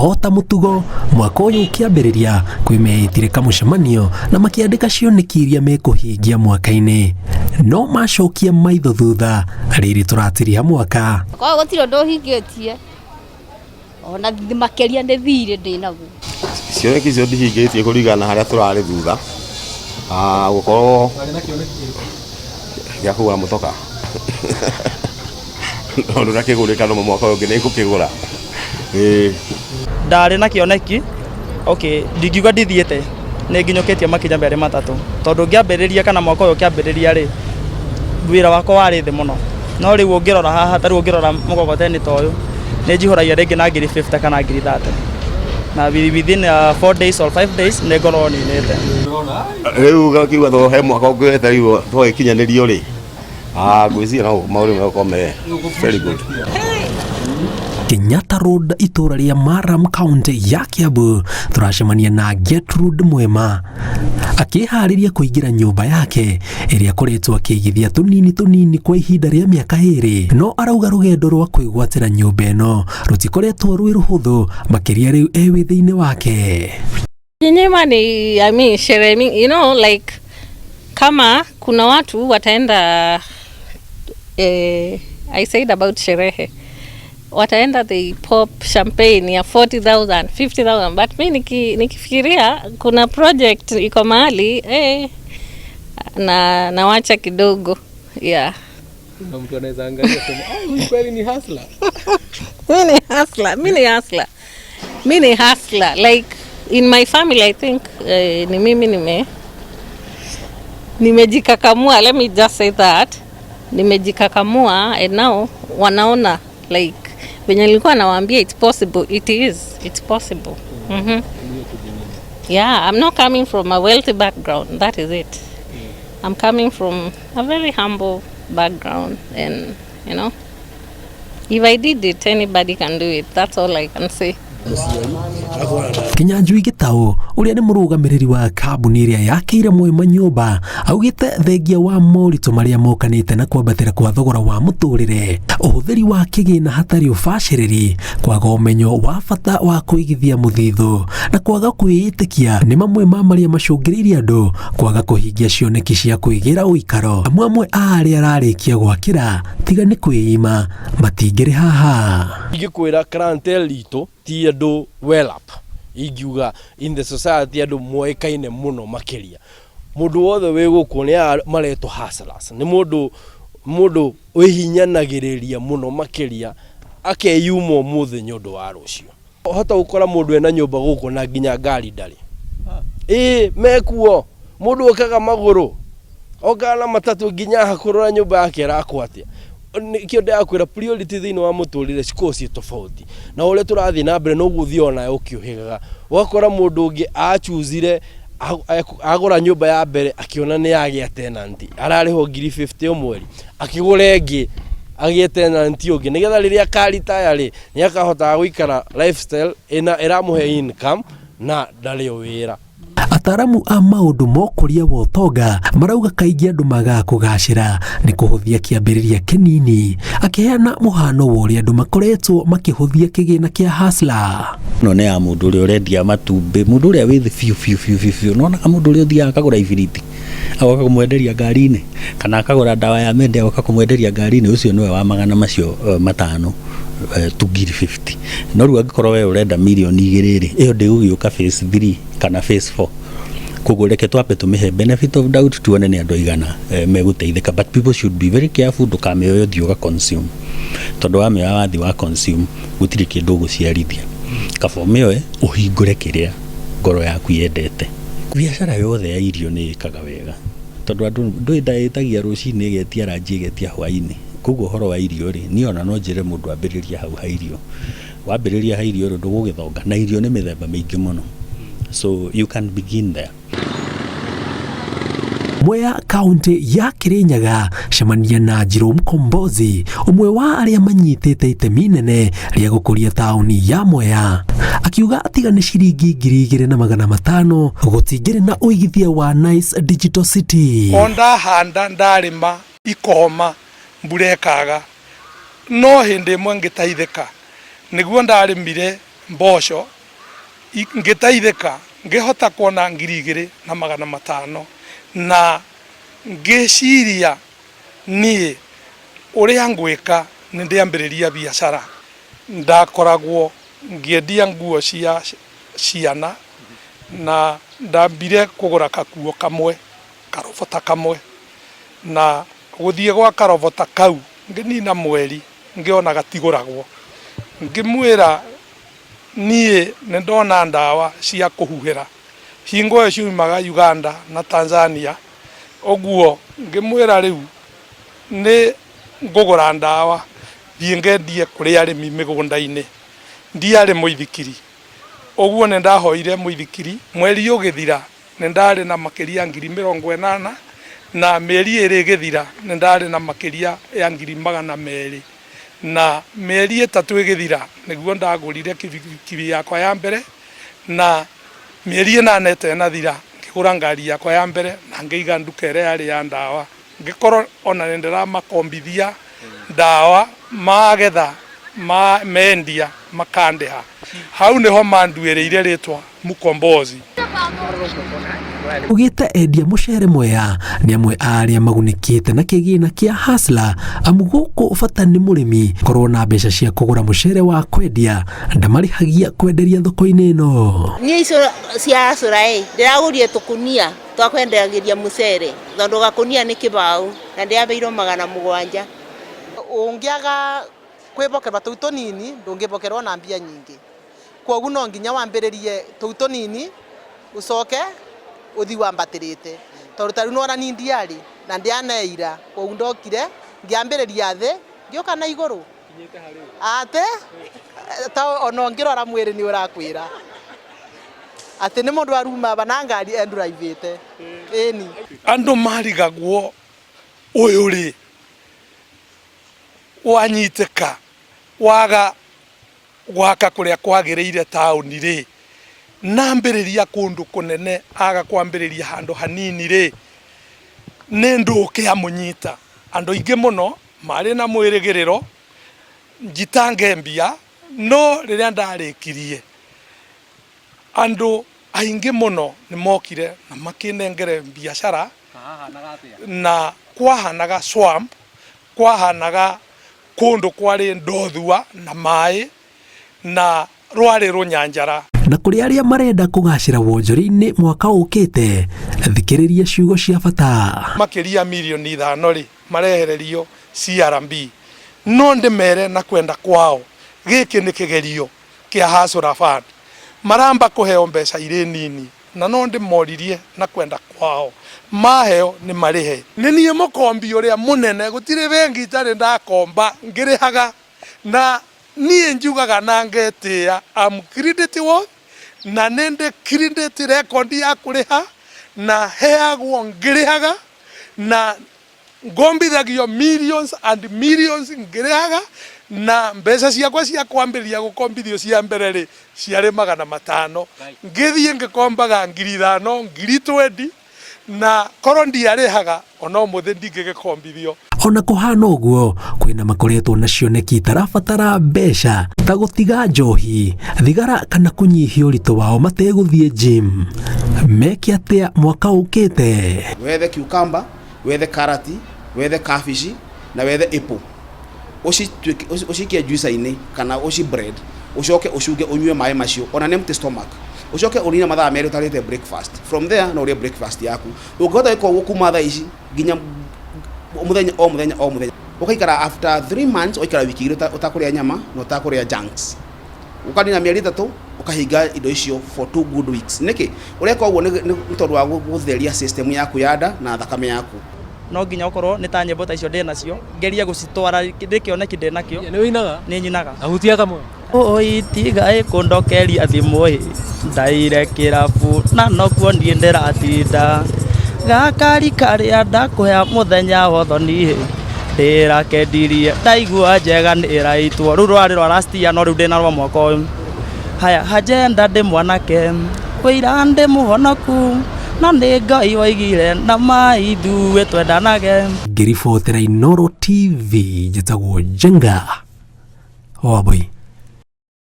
O ta mũtugo, mwaka ũyũ ũkĩambĩrĩria, kwĩ meĩtire kamũcemanio na makĩandĩka cioneki iria mekũhingia mwaka-inĩ. No macokia maitho thutha, rĩrĩ tũratiriha mwaka. Korwo gũtirĩ ũndũ ũhingĩtie ona makĩria nĩ thirĩ ndĩnaguo. Cioneki icio ndihingĩtie kũringana na harĩa tũrarĩ thutha. Ah, gũkorwo gĩa kũgũra mũtoka tondũ ndakĩgũrĩka no mwaka ũyũ ũngĩ nĩ ngũkĩgũra. Ĩĩ. Ndarĩ na kĩoneki, okay, ndingiuga ndithiĩte, nĩ nginyũkĩtie makinya merĩ matatũ, tondũ ngĩambĩrĩria kana mwaka ũyũ ũkĩambĩrĩria rĩ, wĩra wakwa warĩ thĩ mũno, no rĩu ũngĩrora haha, ta rĩu ũngĩrora mũgogoteni ta ũyũ, nĩ njihũragia rĩngĩ na ngiri 50 kana ngiri 30, na within 4 days or 5 days nĩ ngorwo ninĩte. Rĩu gakiuga to he mwaka ũngĩ wetereirwo twagĩkinyanĩrio rĩ, ah, ngwĩciria no maũndũ megũkorwo me very good. Kenyatta Road itũra rĩa Maram County ya Kiambu tũracemania na Gertrude Mwema akĩharĩria kũingĩra nyũmba yake ĩrĩa akoretwo akĩigithia tũnini tũnini kwa ihinda rĩa mĩaka ĩrĩ, no arauga rũgendo rwa kwĩgwatĩra nyũmba ĩno rũtikoretwo rwĩ rũhũthũ makĩria rĩu e wĩthĩ-inĩ wake. Kujinyima ni, I mean, sherehe mingi, like kama kuna watu wataenda, I said about sherehe, wataenda they pop champagne ya 40,000, 50,000, but mi nikifikiria kuna project iko mahali, na nawacha kidogo, yeah. Na mtu anaweza angalia sema, "Ah, huyu kweli ni hustler." Mi ni hustler, mi ni hustler. Mi ni hustler. Like in my family I think ni mimi nimejikakamua, let me just say that. Nimejikakamua and now wanaona like venye nilikuwa nawaambia it's possible, it is, it's possible. Yeah, I'm not coming from a wealthy background, that is it. I'm coming from a very humble background and if I did it, anybody can do it. That's all I can say. Kinyanjui Gitau ũrĩa nĩ mũrũgamĩrĩri wa kambuni ĩrĩa yakĩire Mwema nyũmba augĩte thengia wa moritũ marĩa mokanĩte na kwambatĩra kwa thogora wa mũtũrĩre, ũhũthĩri wa kĩgĩna hatarĩ ũbacĩrĩri, kwaga ũmenyo wa bata wa kũigithia mũthithũ na kwaga kwĩĩtĩkia nĩ mamwe ma marĩa macũngĩrĩirie andũ kwaga kũhingia cioneki cia kwĩgĩra ũikaro. Amwe amwe a arĩa ararĩkia gwakĩra tiga nĩ kwĩima matingĩrĩ haha. Ingĩkwĩra clientele itũ ti andũ well up, ingiuga in the society andũ moĩkaine mũno makĩria. Mũndũ wothe wĩ gũkũ nĩ aya maretwo hustlers, nĩ mũndũ wĩhinyanagĩrĩria mũno makĩria akeyuma ũmũthĩ nĩ ũndũ wa rũciũ. Hota gũkora mũndũ ena nyũmba gũkũ na nginya ngari ndarĩ. Ĩĩ mekuo, mũndũ okaga magũrũ, okaga na matatũ nginya haha kũrora nyũmba yake ĩrakwo atĩa. Nĩkĩo ndĩrakwĩra priority thĩinĩ wa mũtũrĩre cikoragwo ciĩ tofauti. Na ũrĩa tũrathiĩ na mbere noguo ũthiaga nawe ũkĩũhĩgaga. Ũgakora mũndũ ũngĩ achuzire agũra nyũmba ya mbere akĩona nĩ yagĩa tenant, ararĩhwo ngiri 50 o mweri, akĩgũra ĩngĩ agĩe tenant ũngĩ, nĩgetha rĩrĩa akaritaya rĩ nĩ akahotaga gũikara lifestyle ĩna ĩramũhe income na ndarĩ o wĩra. Ataramu a maũndũ ma ũkũria wa ũtonga marauga kaingĩ andũ magaga kũgacĩra nĩ kũhũthia kĩambĩrĩria kĩnini, akĩheana mũhano wa ũrĩa andũ makoretwo makĩhũthia kĩgĩna kĩa hustler. Ĩno nĩ ya mũndũ ũrĩa ũrendia matumbĩ, mũndũ ũrĩa wĩ thĩ biũ biũ biũ biũ biũ. Nĩwonaga mũndũ ũrĩa ũthiaga akagũra ibiriti agoka kũmwenderia ngari-inĩ, kana akagũra ndawa ya mende agoka kũmwenderia ngari-inĩ, ũcio nĩwe wa magana macio matano, tu ngiri 50. No rĩu angĩkorwo we ũrenda mirioni igĩrĩ rĩ, ĩyo ndĩgũgĩũka phase 3 kana phase 4. Koguo reke twambe tũmĩhe benefit of doubt tuone nĩ andũ aigana megũteithĩka, but people should be very careful ndũkamĩoye ũthiĩ ũga consume, tondũ wamĩoya wathiĩ wa consume gũtirĩ kĩndũ ũgũciarithia. Kaba ũmĩoe ũhingũre kĩrĩa ngoro yaku yendete. Biacara yothe ya irio nĩ ĩkaga wega tondũ andũ ndũĩ ndaĩtagia rũcinĩ ĩgetia ranji ĩgetia hwainĩ. Koguo ũhoro wa irio rĩ, niĩ ona no njĩre mũndũ ambĩrĩrie hau ha irio. Wambĩrĩria ha irio rĩ, ndũgũgĩthonga, na irio nĩ mĩthemba mĩingĩ mũno, so you can begin there. Mwea kaunti ya Kirinyaga cemania na Njirũ Mkombozi, ũmwe wa arĩa manyitĩte itemi nene rĩa gũkũria taũni ya Mwea, akiuga tiga nĩ ciringi 2500 gũtingĩrĩ na ũigithia wa Nice Digital City. O ndahanda ndarĩma ikoma mbura ĩkaga, no hĩndĩ ĩmwe ngĩteithĩka nĩguo ndarĩmire Mboco ngĩteithĩka ngĩhota kuona 2500 na ngĩciria niĩ ũrĩa ngwĩka nĩ ndĩambĩrĩria biacara. Ndakoragwo ngĩendia nguo cia ciana na ndambire kũgũra kakuo kamwe, karobota kamwe, na gũthiĩ gwa karobota kau ngĩnina mweri ngĩona gatigũragwo. Ngĩmwĩra niĩ nĩ ndona ndawa cia kũhuhĩra, hingo ĩyo ciumaga Uganda na Tanzania, ũguo ngĩmwĩra rĩu nĩ ngũgũra ndawa thiĩ ngendie kũrĩ arĩmi mĩgũnda-inĩ. Ndiarĩ mũithikiri, ũguo nĩ ndahoire mũithikiri, mweri ũgĩthira nĩ ndarĩ na makĩria 80,000 na mĩeri 2 ĩgĩthira nĩ ndarĩ na makĩria ya 200,000 na mĩeri 3 ĩgĩthira nĩguo ndagũrire kibikibi yakwa ya mbere na mĩeri 8 ĩtenathira ngĩgũra ngari yakwa ya mbere na ngĩiga nduka ĩrĩa yarĩ ya ndawa. Ngĩkorwo ona nĩ ndĩramakombithia ndawa magetha mendia makandĩha. Hau nĩho manduĩrĩire rĩtwa Mukombozi. Ugĩte endia mũcere Mwea nĩ amwe a arĩa magunĩkĩte na kĩgĩna kĩa Hustler, amu gũkũ bata nĩ mũrĩmi korwo na mbeca cia kũgũra mũcere wa kwendia ndamarĩhagia kwenderia thoko-inĩ ĩno. Niĩ icio cia Hustler ĩ ndĩragũrire tũkunia twa kwendagĩria mũcere tondũ gakunia nĩ kĩbaũ na ndĩrabeirwo 700. Ũngĩaga kwĩbokerwa tũu tũnini ndũngĩbokerwo na mbia nyingĩ, kwoguo no nginya wambĩrĩrie tũu tũnini ũcoke ũthi wambatĩrĩte, tondũ ta rĩu nĩwona niĩ ndiarĩ na ndianeira, kwoguo ndokire ngĩambĩrĩria thĩ ngĩũka na igũrũ atĩ ta ona ũngĩrora mwĩrĩ nĩ ũrakwĩra atĩ nĩ mũndũ aruma aba na ngari enduraivĩte ĩni. Andũ marigagwo ũyũ rĩ wanyitĩka waga gwaka kũrĩa kwagĩrĩire taũni rĩ, nambĩrĩria kũndũ kũnene aga kwambĩrĩria handũ hanini rĩ, nĩ ndũkĩ amũnyita. Andũ aingĩ mũno marĩ na mwĩrĩgĩrĩro njitange mbia, no rĩrĩa ndarĩkirie andũ aingĩ mũno nĩ mokire na makĩnengere biacara na kwahanaga swamp, kwahanaga kũndũ kwarĩ ndothua na maĩ na rwarĩ rũnyanjara. Na kũrĩ arĩa marenda kũgacĩra wonjoria-inĩ mwaka ũkĩte, thikĩrĩria ciugo cia bata. Makĩria 5 mirioni rĩ marehererio CRB, no ndĩmere na kwenda kwao gĩkĩ nĩ kĩgerio kĩa Hustler Fund, maramba kũheo mbeca irĩ nini na no ndĩmoririe na kwenda kwao maheo nĩ marĩhe. Nĩ niĩ mũkombi ũrĩa mũnene, gũtirĩ bengi itarĩ ndakomba ngĩrĩhaga, na niĩ njugaga na ngetĩĩa am credit worth, na nĩ ndĩ credit record ya kũrĩha na heagwo ngĩrĩhaga na ngombithagio millions and millions ngĩrĩhaga, na mbeca ciakwa cia kwambĩrĩria gũkombithio cia mbere rĩ ciarĩ 500, ngĩthiĩ ngĩkombaga 5,000, 20,000, na korwo ndiarĩhaga ona ũmũthĩ ndingĩgĩkombithio. Ona kũhana ũguo kwĩna makoretwo na cioneki itarabatara mbeca ta gũtiga njohi, thigara kana kũnyihia ũritũ wao mategũthiĩ gym. Meke atĩa mwaka ũkĩte? Wethe cucumber, wethe karati, wethe kabici na wethe apple, ũcikie juicer-inĩ kana ũci blend, ũcoke ũcunge ũnyue maĩ macio on an empty stomach, ũcoke ũnine mathaa 2 ũtarĩte breakfast. From there no ũrĩe breakfast yaku. Ũngĩhota gwĩka ũguo kuma thaa ici nginya mũthenya o mũthenya o mũthenya, ũgaikara after 3 months, ũgaikara wiki 2 ũtakũrĩa nyama na ũtakũrĩa junks, ũkanina mĩeri 3 ũkahinga indo icio for 2 good weeks. Nĩkĩ ũreka ũguo? Nĩ tondũ wa gũtheria system yaku ya nda na thakame yaku. No nginya ũkorwo nĩ ta nyĩmbo ta icio ndĩ nacio ngerie gũcitwara ndĩ kĩoneki ndĩ nakĩo. Nĩ ũinaga? Nĩ nyinaga. Ahutia kamwe. Oi tiga ĩkũndokeria thimũ ĩ ndaire kĩrabu na nokuo niĩ ndĩratinda gakari karĩa ndakũhe mũthenya wothoni ndĩrakendirie ndaigua njega nĩ ĩraitwo. Rĩu rwarĩ rwa last year, no rĩu ndĩna rwa mwaka ũyũ. Haya, hajenda ndĩ mwanake wĩira ndĩ mũhonoku no nĩ Ngai waigire na maithuĩ twendanage. Ngĩribotera Inooro TV, njĩtagwo Njenga Wambui.